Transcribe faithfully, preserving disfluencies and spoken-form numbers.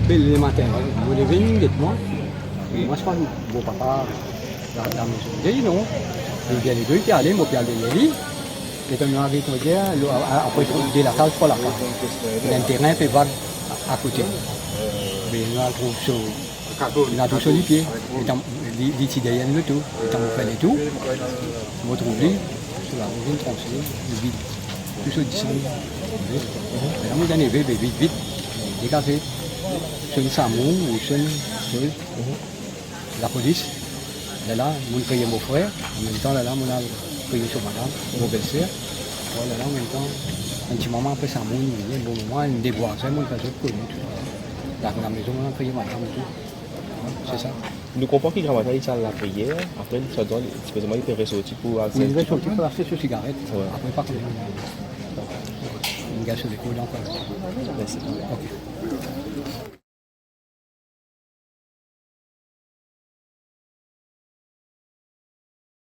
Pi lematin, mo leve, li get mwa. Mwa, mo pa, mo papa, la, la mezon. Li dir non. Li dir, li pe ale, mo pe al deryer li. E kan nou ariv, kouma dir, lo, a, a, apre de lakaz, trwa lakaz. Ena enn terin pe vag a, akote. Me nou al trouv so, nou al trouv so lipie. Letan, li, li ti deryer enn loto. Letan mo fer letour, mo trouv li, so lavo vinn transe, li vid. Tou so disann. Me la, mo dir, vit, vit, vit, vit. Degaze. Sonn SAMU, ou sonn, sonn lapolis. Lerla, mo'nn kriye mo frer, anmemtan lerla, mo'nn al kriye so madam, mo belser. Bon, lerla, anmemtan, enn ti moman apre sa, mo'nn vini, enn bon moman, enn de vwazin, mo'nn fer zot kone, tou. La, lamezon, mo'nn al kriye madam, tou. Se sa. Nou konpran ki gramatin ti al lapriyer, apre, li swadizan, sipozeman, li pe resorti pou al fer... Li resorti pou al aste so sigaret. Wi. Apre, pa kone. Li gagn so lekor ankor. Mersi. Ok.